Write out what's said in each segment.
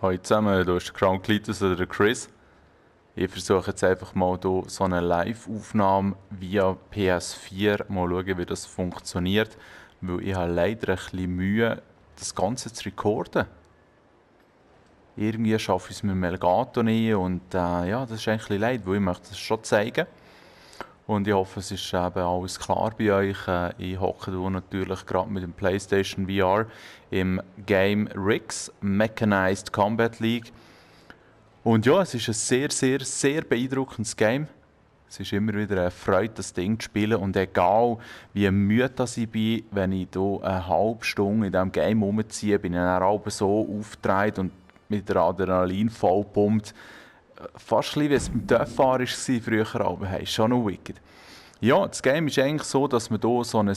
Hallo zusammen, du bist der Crown Cletus oder der Chris. Ich versuche jetzt einfach mal hier so eine Live-Aufnahme via PS4 mal schauen, wie das funktioniert, weil ich habe leider ein bisschen Mühe, das Ganze zu recorden. Irgendwie schaffe ich es mit dem Elgato nicht und ja, das ist eigentlich ein bisschen leid, weil ich möchte es schon zeigen. Und ich hoffe, es ist eben alles klar bei euch. Ich hocke hier natürlich gerade mit dem PlayStation VR im Game Rigs Mechanized Combat League. Und ja, es ist ein sehr, sehr, sehr beeindruckendes Game. Es ist immer wieder eine Freude, das Ding zu spielen. Und egal, wie müde ich bin, wenn ich hier eine halbe Stunde in diesem Game rumziehe, bin ich dann auch so aufgedreht und mit der Adrenalin vollpumpt. Fast ein bisschen, wie es beim Töpffahren war früher, aber hey, schon noch wicked. Ja, das Game ist eigentlich so, dass man hier so ein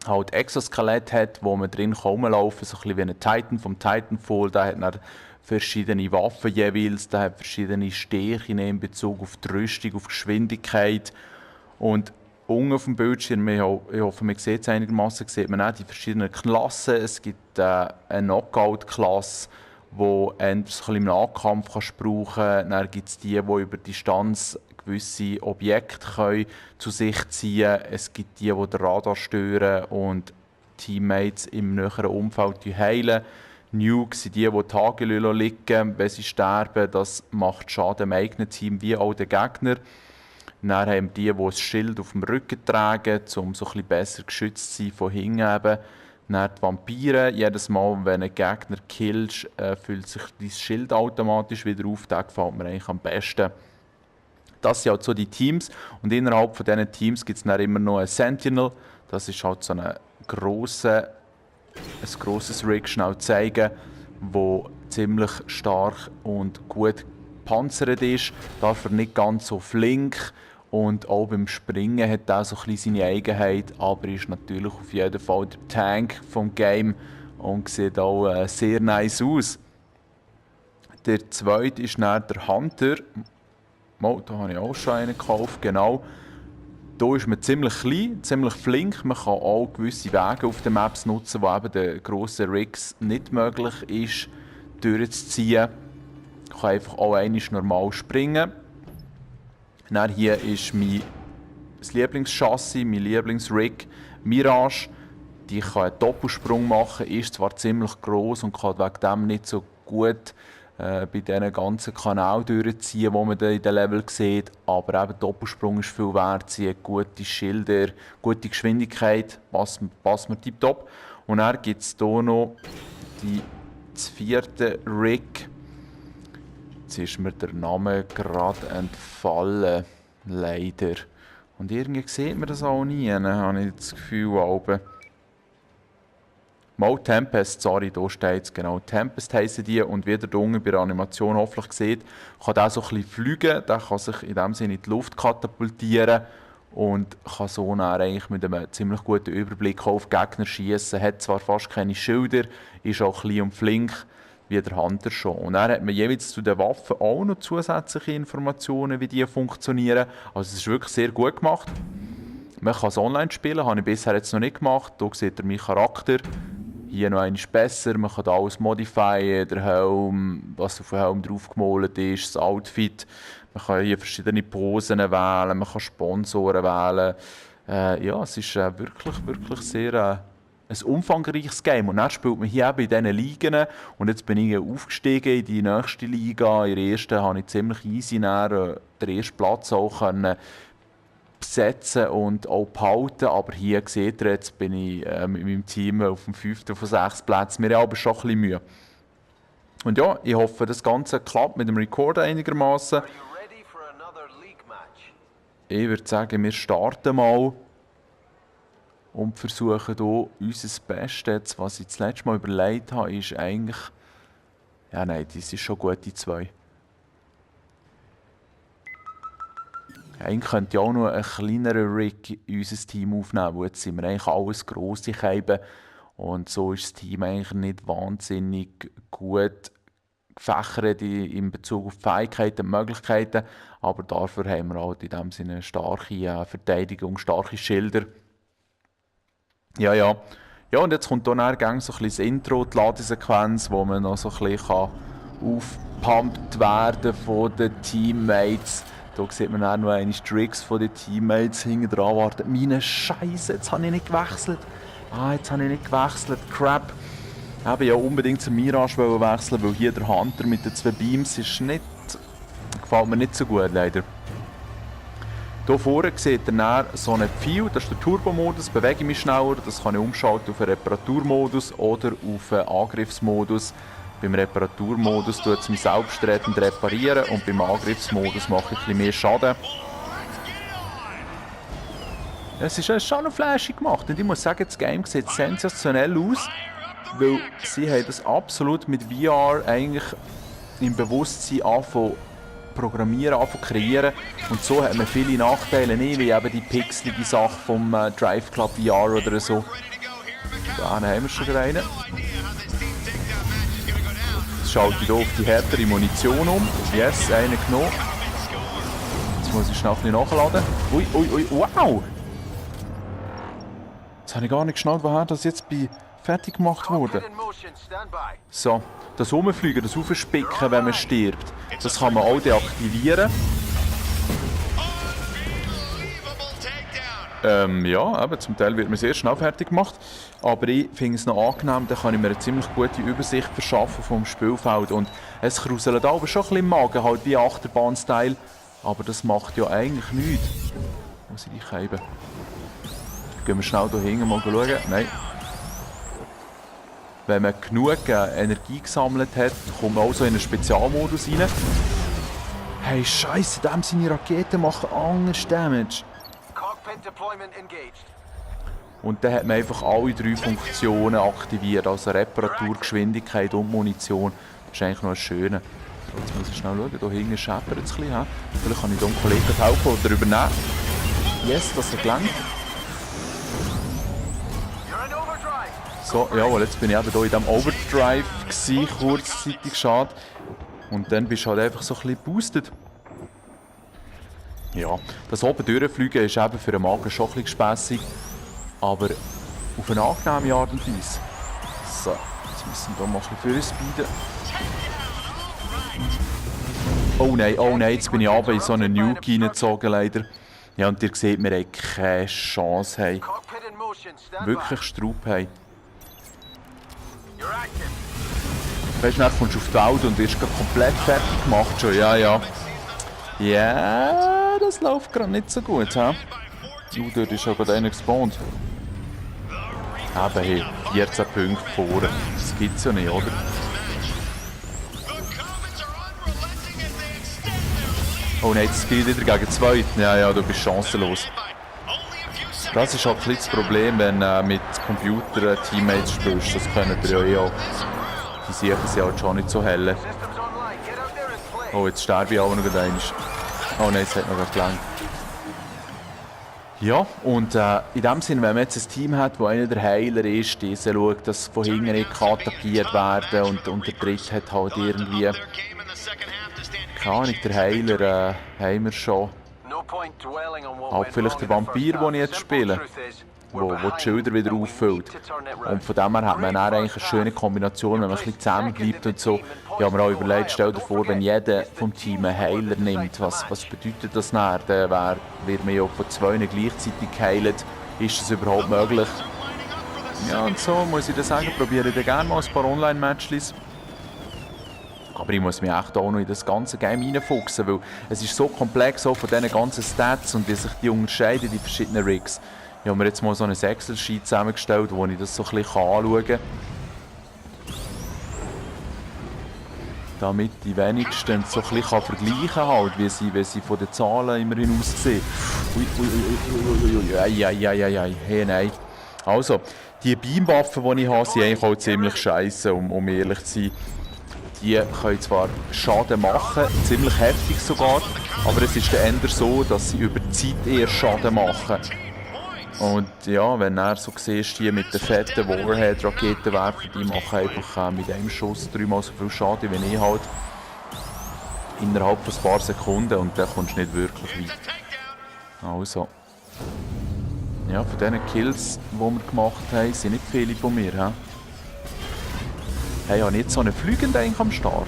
halt Exoskelett hat, wo man drin rumlaufen kann, so ein bisschen wie ein Titan vom Titanfall. Der hat dann verschiedene Waffen jeweils, der hat verschiedene Stärken in Bezug auf die Rüstung, auf Geschwindigkeit. Und unten auf dem Bildschirm, ich hoffe, man sieht es einigermaßen, sieht man auch die verschiedenen Klassen. Es gibt eine Knockout-Klasse, die so ein bisschen im Nahkampf brauchen kann. Dann gibt es die, die über Distanz gewisse Objekte können zu sich ziehen können. Es gibt die, die den Radar stören und Teammates im näheren Umfeld heilen. Nukes sind die Tage liegen, wenn sie sterben. Das macht Schaden dem eigenen Team wie auch den Gegner. Dann haben wir die, die ein Schild auf dem Rücken tragen, um so ein bisschen besser geschützt zu sein von hinten eben. Dann die Vampire. Jedes Mal, wenn ein Gegner killst, füllt sich dein Schild automatisch wieder auf. Das gefällt mir eigentlich am besten. Das sind halt so die Teams. Und innerhalb von diesen Teams gibt es dann immer noch einen Sentinel. Das ist halt so ein grosses Rig, schnell zeigen, wo ziemlich stark und gut gepanzert ist. Dafür nicht ganz so flink. Und auch beim Springen hat er so ein bisschen seine Eigenheit, aber ist natürlich auf jeden Fall der Tank vom Game und sieht auch sehr nice aus. Der zweite ist dann der Hunter. Mal, da habe ich auch schon einen gekauft, genau. Hier ist man ziemlich klein, ziemlich flink. Man kann auch gewisse Wege auf den Maps nutzen, wo eben den grossen Rigs nicht möglich ist, durchzuziehen. Ich kann einfach auch einmal normal springen. Dann hier ist mein Lieblingschassis, mein Lieblingsrig, Mirage. Die kann einen Doppelsprung machen, ist zwar ziemlich gross und kann wegen dem nicht so gut bei diesen ganzen Kanälen durchziehen, die man in den Level sieht. Aber eben Doppelsprung ist viel wert, sie hat gute Schilder, gute Geschwindigkeit, passt mir tipptopp. Und dann gibt es hier noch das vierte Rig. Jetzt ist mir der Name gerade entfallen, leider. Und irgendwie sieht man das auch nie, habe ich das Gefühl. Aber mal Tempest, sorry, da steht es genau. Tempest heissen die und wie ihr da unten bei der Animation hoffentlich seht, kann der so ein bisschen fliegen, der kann sich in dem Sinne in die Luft katapultieren und kann so dann eigentlich mit einem ziemlich guten Überblick auf Gegner schießen. Hat zwar fast keine Schilder, ist auch klein und flink, wie der Hunter schon. Und dann hat man jeweils zu den Waffen auch noch zusätzliche Informationen, wie die funktionieren. Also es ist wirklich sehr gut gemacht. Man kann es online spielen, habe ich bisher jetzt noch nicht gemacht. Hier seht ihr meinen Charakter. Hier noch einmal besser, man kann alles modifieren, der Helm, was auf dem Helm drauf gemalt ist, das Outfit. Man kann hier verschiedene Posen wählen, man kann Sponsoren wählen. Ja, es ist wirklich, wirklich sehr ein umfangreiches Game. Und dann spielt man hier eben in diesen Ligen. Und jetzt bin ich aufgestiegen in die nächste Liga. In der ersten habe ich ziemlich easy den ersten Platz auch können besetzen und auch behalten. Aber hier seht ihr, jetzt bin ich mit meinem Team auf dem 5. von 6 Plätzen. Wir haben aber schon ein bisschen Mühe. Und ja, ich hoffe, das Ganze klappt mit dem Recorder einigermaßen. Ich würde sagen, wir starten mal und versuchen hier unser Bestes. Was ich das letzte Mal überlegt habe, ist eigentlich... Ja, nein, das ist schon gut, die 2. Eigentlich könnte ich auch noch einen kleineren Rig in unser Team aufnehmen, weil jetzt sind wir eigentlich alles grosse Scheiben und so ist das Team eigentlich nicht wahnsinnig gut gefächert in Bezug auf die Fähigkeiten und Möglichkeiten, aber dafür haben wir halt in dem Sinne eine starke Verteidigung, starke Schilder. Ja, Ja, und jetzt kommt dann gang so ein bisschen das Intro, die Ladesequenz, wo man noch so ein bisschen aufgepumpt werden von den Teammates. Da sieht man auch noch einmal die Tricks von den Teammates hinten dran warten. Meine Scheiße, jetzt habe ich nicht gewechselt. Crap. Ich habe ja unbedingt zum Mirage wechseln, weil hier der Hunter mit den 2 Beams ist nicht... gefällt mir nicht so gut, leider. Hier vorne seht ihr dann so einen Pfeil, das ist der Turbo-Modus, bewege ich mich schneller, das kann ich umschalten auf den Reparaturmodus oder auf den Angriffsmodus. Beim Reparaturmodus tut es mich selbstredend reparieren und beim Angriffsmodus mache ich ein bisschen mehr Schaden. Es ist schon noch flashig gemacht und ich muss sagen, das Game sieht sensationell aus, weil sie haben das absolut mit VR eigentlich im Bewusstsein angefangen programmieren, anfangen kreieren. Und so hat man viele Nachteile nicht, wie eben die pixelige Sache vom Drive Club VR oder so. Da haben wir schon wieder einen. Jetzt schalte ich hier auf die härtere Munition um. Yes, einen genommen. Jetzt muss ich schnell ein bisschen nachladen. Ui, wow! Jetzt habe ich gar nicht geschnallt, woher das jetzt fertig gemacht wurde. So, das Rumfliegen, das Aufspicken, wenn man stirbt, das kann man auch deaktivieren. Ja, eben, zum Teil wird man sehr schnell fertig gemacht. Aber ich finde es noch angenehm, da kann ich mir eine ziemlich gute Übersicht verschaffen vom Spielfeld. Und es kruselt aber schon ein bisschen im Magen, halt wie Achterbahn-Style. Aber das macht ja eigentlich nichts. Wo muss ich die Scheibe? Gehen wir schnell hier hinten mal schauen. Nein. Wenn man genug Energie gesammelt hat, kommt man auch so in einen Spezialmodus rein. Hey, Scheiße, dem seine Raketen machen anders Damage. Und dann hat man einfach alle 3 Funktionen aktiviert, also Reparatur, Geschwindigkeit und Munition. Das ist eigentlich noch ein schöner. Jetzt muss ich schnell schauen, hier hinten scheppert es ein bisschen. Vielleicht kann ich hier einen Kollegen helfen oder übernehmen. Yes, das hat gelangt. So, jawohl, jetzt bin ich eben hier in diesem Overdrive gewesen, kurzzeitig, schade. Und dann bist du halt einfach so ein bisschen boosted. Ja, das oben durchfliegen ist eben für den Magen schon ein bisschen gespässig, aber auf eine angenehme Art und Weise. So, jetzt müssen wir hier mal ein bisschen speeden. Oh nein, jetzt bin ich runter in so einen Nuke reingezogen, leider. Ja, und ihr seht, wir haben keine Chance. Hey. Wirklich Straub haben. Weißt du, dann kommst du auf die Welt und wirst komplett fertig gemacht schon. Ja, das läuft gerade nicht so gut. Dort ist schon gerade einer gespawnt. Eben, hey, 14 Punkte vorne. Das gibt's ja nicht, oder? Oh nein, das geht wieder gegen 2. Ja, du bist chancenlos. Das ist halt ein bisschen das Problem, wenn du mit Computer-Teammates spielst. Das können ihr ja auch. Die sehen sie halt schon nicht so hell. Oh, jetzt sterbe ich auch noch einmal. Oh nein, es hat noch gelangt. Ja, und in dem Sinne, wenn man jetzt ein Team hat, wo einer der Heiler ist, dieser schaut, dass von hinten nicht attackiert werden und der Dritte hat halt irgendwie... Keine Ahnung, der Heiler haben wir schon. Auch vielleicht der Vampir, den ich jetzt spiele, wo die Schilder wieder auffüllt. Und von dem her hat man dann eigentlich eine schöne Kombination, wenn man ein bisschen zusammen bleibt und so. Ich habe mir auch überlegt, stell dir vor, wenn jeder vom Team einen Heiler nimmt, was bedeutet das dann? Dann wird man ja von 2 gleichzeitig geheilt. Ist das überhaupt möglich? Ja, und so muss ich das sagen, probiere ich gerne mal ein paar Online-Matches. Aber ich muss mich echt auch noch in das ganze Game reinfuchsen, weil es ist so komplex auch von diesen ganzen Stats und wie sich die unterscheiden, die verschiedenen Rigs. Ich habe mir jetzt mal so einen Excel-Sheet zusammengestellt, wo ich das so ein bisschen anschauen kann. Damit ich wenigstens so ein bisschen vergleichen kann, halt, wie sie von den Zahlen immerhin aussehen. Hey, nein. Also, die Beamwaffen, die ich habe, sind eigentlich auch ziemlich scheisse, um ehrlich zu sein. Die können zwar Schaden machen, ziemlich heftig sogar, aber es ist dann eher so, dass sie über die Zeit eher Schaden machen. Und ja, wenn er so siehst, die mit den fetten Warhead-Raketen werfen, die machen einfach mit einem Schuss 3-mal so viel Schaden wie ich halt. Innerhalb von ein paar Sekunden und dann kommst du nicht wirklich weit. Also. Ja, von diesen Kills, die wir gemacht haben, sind nicht viele von mir. He? Hey, ja, nicht so einen Fliegenden eigentlich am Start.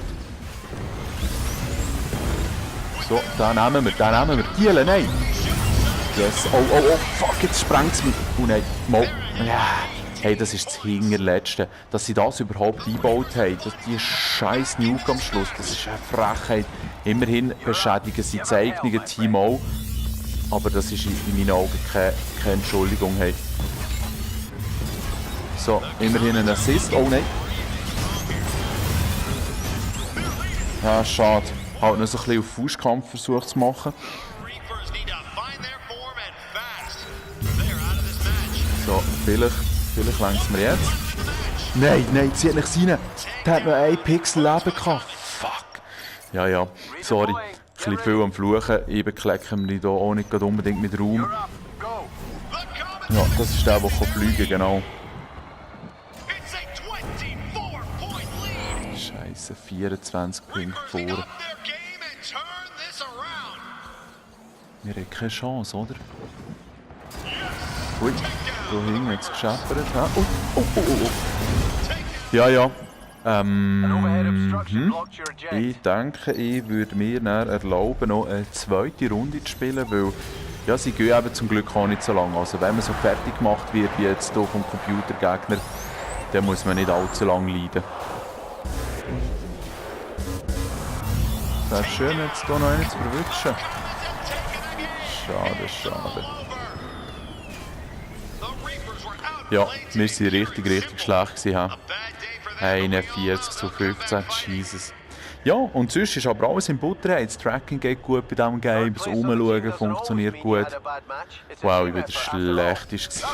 So, den nehmen wir. Giele, nein! Yes, oh, fuck, jetzt sprengt's es mich. Oh nein, mal. Ja. Hey, das ist das Hinterletzte. Dass sie das überhaupt eingebaut haben, dass die scheiß Nuke am Schluss, das ist eine Frechheit. Immerhin beschädigen sie das eigene Team auch. Aber das ist in meinen Augen keine Entschuldigung. Hey. So, immerhin ein Assist. Oh nein. Ja, schade. Halt noch so ein bisschen auf Faustkampf versucht zu machen. So, vielleicht längt es mir jetzt. Nein, zieh nicht rein. Der hat noch 1 Pixel Leben gehabt. Fuck. Ja, sorry. Ein bisschen viel am Fluchen. Ich beklecke mich hier auch nicht unbedingt mit Raum. Ja, das ist der fliegen kann, genau. Scheiße, 24 Punkte vor. Wir haben keine Chance, oder? Ui, da hinten hat es gescheppert. Oh. Ja. Ich denke, ich würde mir dann erlauben, noch eine zweite Runde zu spielen, weil ja, sie gehen eben zum Glück auch nicht so lange. Also wenn man so fertig gemacht wird wie jetzt hier vom Computergegner, dann muss man nicht allzu lange leiden. Das ist schön, jetzt hier noch einen zu verwischen. Schade. Ja, wir waren richtig schlecht gewesen. 41:15, Jesus. Ja, und sonst ist aber alles im Butter. Das Tracking geht gut bei diesem Game, das Umschauen funktioniert gut. Wow, ich war der Schlechteste.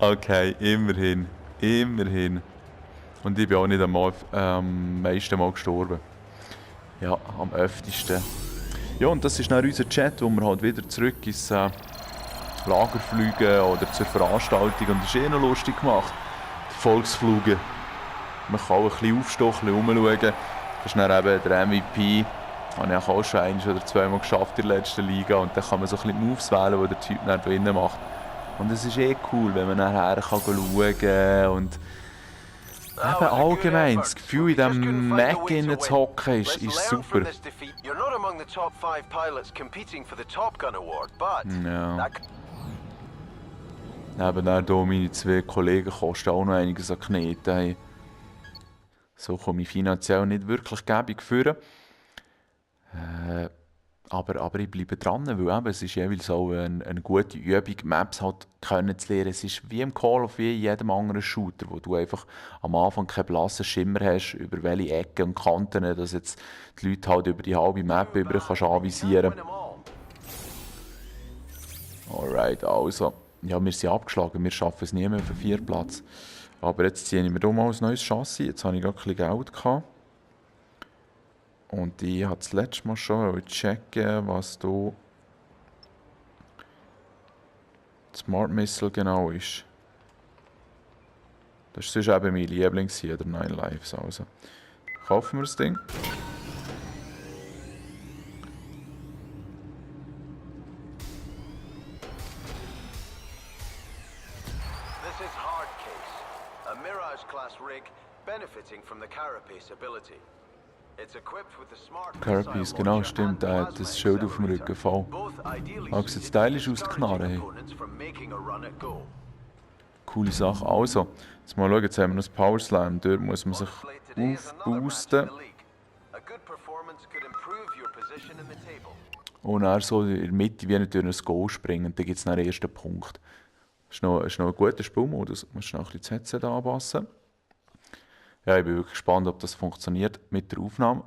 Okay, immerhin. Und ich bin auch nicht am meisten Mal gestorben. Ja, am öftesten. Ja, und das ist dann unser Chat, wo wir halt wieder zurück ins Lager fliegen oder zur Veranstaltung. Und das ist noch lustig gemacht. Die Volksflüge. Man kann auch ein bisschen aufstehen, ein bisschen rumschauen. Das ist dann eben der MVP. Das habe ich auch schon 1 oder 2 Mal geschafft in der letzten Liga. Und dann kann man so ein bisschen die Moves wählen, die der Typ dann drinnen macht. Und es ist cool, wenn man nachher schauen kann. Und eben allgemein, das Gefühl, in diesem Mac zu hocken, ist super. Ja. Eben dann hier meine 2 Kollegen kosten auch noch einiges an Kneten. So komme ich finanziell nicht wirklich gäbig führen. Aber ich bleibe dran, weil eben, es ist jeweils auch eine gute Übung, Maps halt können zu lernen. Es ist wie im Call of wie in jedem anderen Shooter, wo du einfach am Anfang keinen blassen Schimmer hast, über welche Ecken und Kanten, dass jetzt die Leute halt über die halbe Map über kannst anvisieren. Alright, also. Ja, wir sind abgeschlagen, wir schaffen es nie mehr auf den 4. Platz. Aber jetzt ziehe ich mir hier mal ein neues Chassis, jetzt habe ich gerade ein bisschen Geld gehabt. Und ich habe das letzte Mal schon checken, was hier Smart Missile genau ist. Das ist sonst eben mein Liebling, der 9 Lives. Also kaufen wir das Ding. This is Hardcase, a Mirage-class rig benefiting from the Carapace ability. Carapace, genau, stimmt, er hat das Schild auf dem Rücken voll. Aber sieht stylisch aus, die Knarre. Hey. Coole Sache. Also, jetzt mal schauen, jetzt haben wir noch das Power Slam. Dort muss man sich aufboosten. Und dann so in der Mitte wie durch ein Goal springen. Dann gibt es den ersten Punkt. Das ist noch ein guter Spielmodus. Du musst noch ein bisschen das Headset anpassen. Ja, ich bin wirklich gespannt, ob das funktioniert mit der Aufnahme.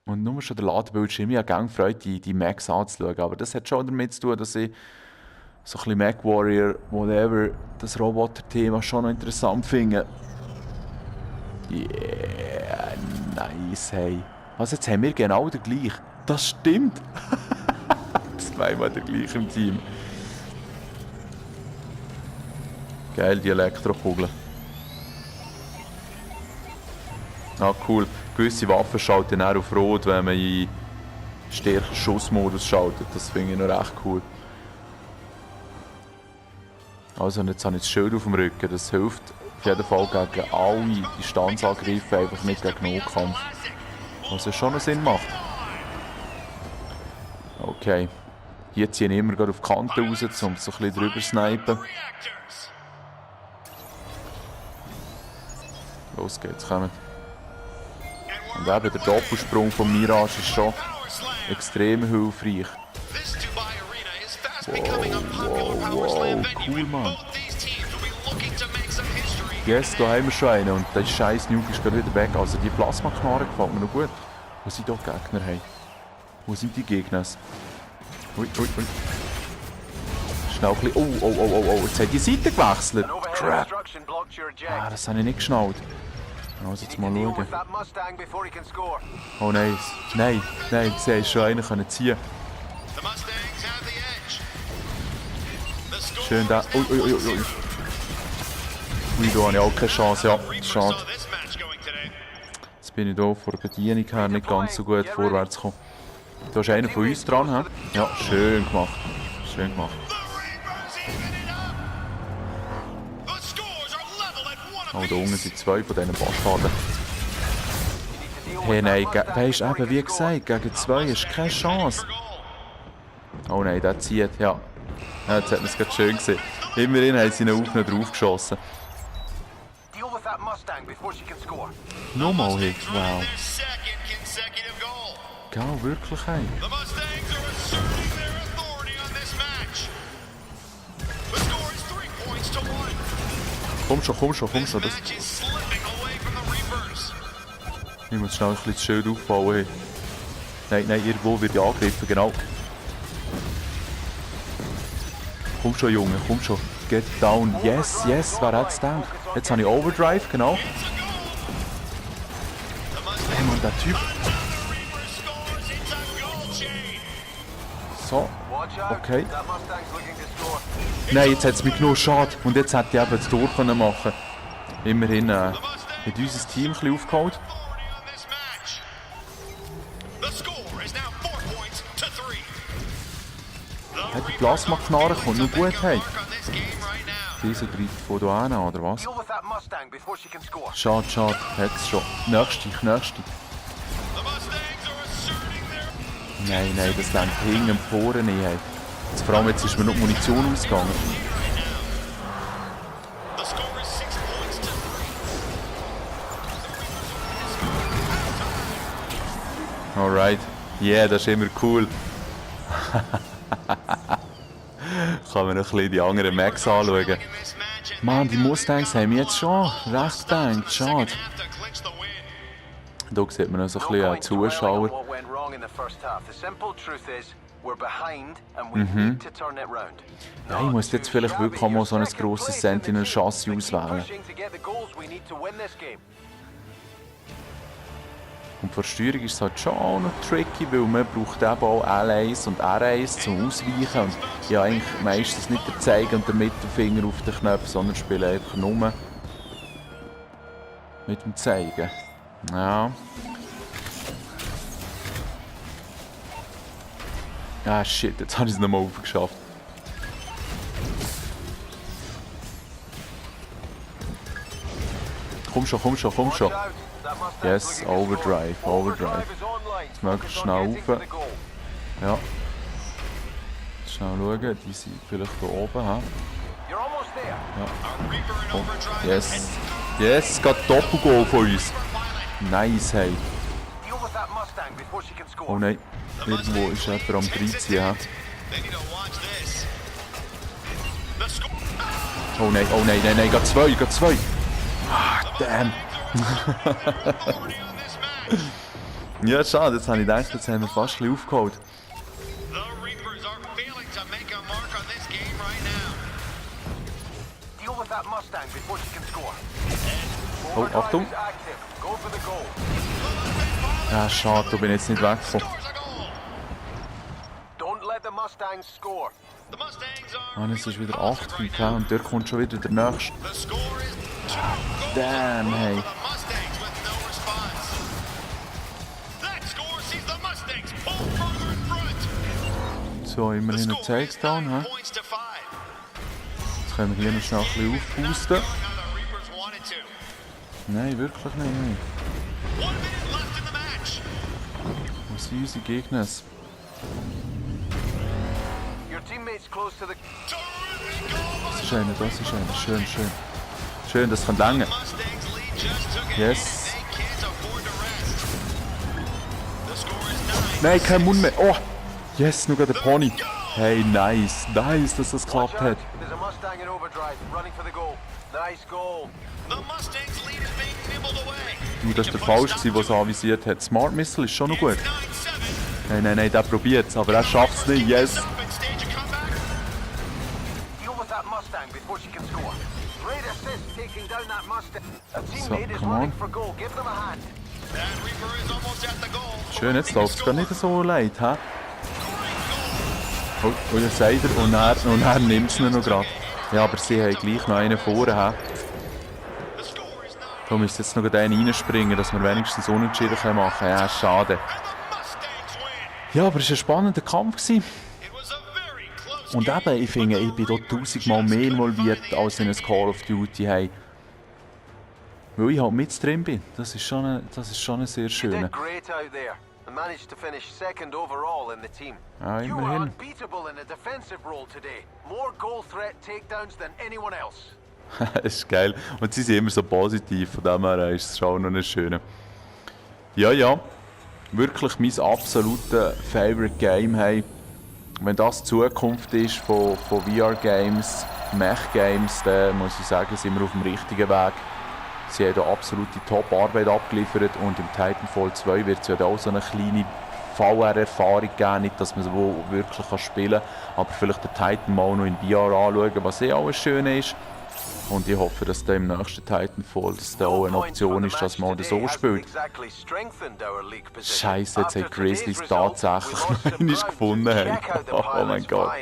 Und nur schon der Ladebildschirm, ich habe gerne Freude, die Macs anzuschauen. Aber das hat schon damit zu tun, dass ich so ein bisschen Mac Warrior, whatever, das Roboter-Thema schon noch interessant finde. Yeah, nice, hey. Was, jetzt haben wir genau den gleichen. Das stimmt! Zweimal der gleiche im Team. Geil, die Elektrokugeln. Ah, cool. Gewisse Waffen schalten dann auf Rot, wenn man in stärkeren Schussmodus schaltet. Das finde ich noch recht cool. Also, und jetzt habe ich das Schild auf dem Rücken. Das hilft auf jeden Fall gegen alle Distanzangriffe, einfach nicht gegen Nahkampf. Was ja schon einen Sinn macht. Okay. Hier ziehen immer gerade auf die Kante raus, um so ein bisschen drüber zu snipen. Los geht's, kommt. Und eben der Doppelsprung von Mirage ist schon extrem hilfreich. Wow, cool, Mann. Yes, da haben wir schon einen und der scheiß Nuke ist gerade wieder weg. Also die Plasmaknarre gefällt mir noch gut. Wo sind da Gegner? Hey? Wo sind die Gegner? Ui, ui, ui. Schnell ein bisschen. Oh, jetzt hat die Seite gewechselt. Crap. Ah, das habe ich nicht geschnallt. Also jetzt mal schauen. Oh nein, nein, ich sehe schon einen können ziehen. Schön da. Ui. Ui, da habe ich auch keine Chance. Ja, schade. Jetzt bin ich hier vor der Bedienung her nicht ganz so gut vorwärts gekommen. Da ist einer von uns dran. He? Ja, schön gemacht. Schön gemacht. Oh, da unten sind zwei von diesen Bastarden. Hey, nein, weisst eben, wie gesagt, gegen zwei hast du keine Chance. Oh nein, der zieht, ja. Ja, jetzt hat man es gerade schön gesehen. Immerhin haben sie ihn auf ihn drauf geschossen. Nochmal Hit, wow. Gau, wirklich, hey. Komm schon. Das... Ich muss schnell ein bisschen das Schild aufbauen. Hey. Nein, irgendwo wird ja angegriffen, genau. Komm schon, Junge, komm schon. Get down. Yes, wer hat's gedacht? Jetzt habe ich Overdrive, genau. Hey Mann, der Typ. So, okay. Nein, jetzt hat es mich genug schade. Und jetzt hätte ich eben das Tor machen können. Immerhin hat unser Team ein bisschen aufgeholt. Ja, die Plasmaknarre kommt noch gut, hey. Diese greift von hier an, oder was? Schade, hat es schon. Nächste. Nein, das lenkt hinten vorne nicht, hey. Jetzt, vor allem jetzt ist mir noch die Munition ausgegangen. Alright. Yeah, das ist immer cool. Kann man noch ein bisschen die anderen Max anschauen. Mann, die Mustangs haben mich jetzt schon recht gedacht. Schade. Hier sieht man noch so ein bisschen Zuschauer. Ja, ich muss jetzt vielleicht wirklich mal so ein grosses Sentinel-Chassis auswählen. Und von der Steuerung ist es halt schon auch noch tricky, weil man braucht eben auch L1 und R1 zum Ausweichen. Und ich habe eigentlich meistens nicht den Zeiger und den Mittelfinger auf den Knöpfen, sondern spiele einfach nur mit dem Zeiger. Ja. Ah shit, jetzt habe ich es nochmal aufgeschafft. Komm schon. Yes, Overdrive. Jetzt möglichst schnell rauf. Ja. Schnell schauen, die sind vielleicht hier oben. Ja. Oh. Yes, es geht Doppelgoal von uns. Nice, hey. Oh nein, irgendwo ist jemand am 13. Ja. Oh nein, geht zwei. Ah, damn. Ja, schade, jetzt habe ich gedacht, jetzt haben wir fast ein bisschen aufgeholt. Oh, Achtung! Ja, schade, da bin ich jetzt nicht weggekommen. Mann, es ist wieder 8-5 und dort kommt schon wieder der nächste. Damn, hey. So, immerhin ein Takedown. He? Jetzt können wir hier noch schnell ein bisschen aufpusten. Nein, wirklich nicht. Nein. Wo sind unsere Gegner? Das ist einer, das ist einer. Schön, schön. Schön, das kann länger. Yes. Nein, kein Mund mehr. Oh, yes, nur der Pony. Hey, nice, nice, dass das geklappt hat. Das war der Falsch, der es anvisiert hat. Smart Missile ist schon noch gut. Nein, nein, nein, der probiert es, aber er schafft es nicht. Yes. So, come on. Schön, jetzt läuft es gar nicht so leid, hä? Oh, jetzt sagt er, und er nimmt es noch gerade. Ja, aber sie haben gleich noch einen vorne, hä? Da müsste jetzt noch einen reinspringen, dass wir wenigstens unentschieden machen können. Ja, schade. Ja, aber es war ein spannender Kampf. Und eben, ich finde, ich bin dort 1000-mal mehr involviert als in einem Call of Duty. Hey. Weil ich halt mit drin bin. Das ist schon ein sehr schöner. Ja, immerhin. Das ist geil. Und sie sind immer so positiv, von dem her ist es schon noch ein schöner. Ja, ja. Wirklich mein absolutes Favorite Game. Hey. Wenn das die Zukunft ist von VR-Games, Mech-Games, dann muss ich sagen, sind wir auf dem richtigen Weg. Sie haben da absolute Top-Arbeit abgeliefert und im Titanfall 2 wird es ja auch so eine kleine VR-Erfahrung geben, nicht, dass man es wirklich spielen kann, aber vielleicht den Titan mal noch in VR anschauen, was auch ein schöner ist. Und ich hoffe, dass da im nächsten Titanfall das auch eine Option ist, dass man das so spielt. Scheiße, jetzt haben Grizzlies tatsächlich noch einen gefunden. Hey. Oh mein Gott.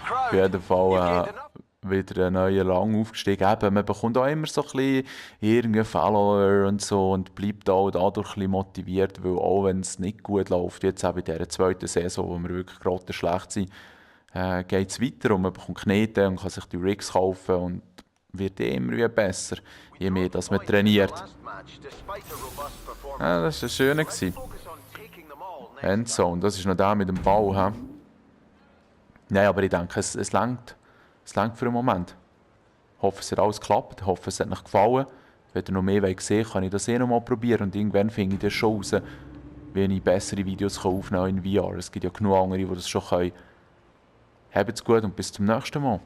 Auf jeden Fall wieder ein neuer Lang aufgestiegen. Eben, man bekommt auch immer so ein bisschen irgendeinen Follower und so und bleibt auch dadurch ein bisschen motiviert, weil auch wenn es nicht gut läuft, jetzt auch in dieser zweiten Saison, wo wir wirklich gerade schlecht sind, geht es weiter und man bekommt Knete und kann sich die Rigs kaufen und wird immer wieder besser, je mehr dass man trainiert. Ja, das war schön. Endzone, das ist noch der mit dem Ball. He? Nein, aber ich denke, es reicht. Es reicht für einen Moment. Ich hoffe, es hat alles geklappt. Ich hoffe, es hat euch gefallen. Wenn ihr noch mehr sehen wollt, kann ich das noch mal probieren und irgendwann finde ich das schon raus, wie ich bessere Videos aufnehmen kann in VR. Es gibt ja genug andere, die das schon können. Habt's gut und bis zum nächsten Mal.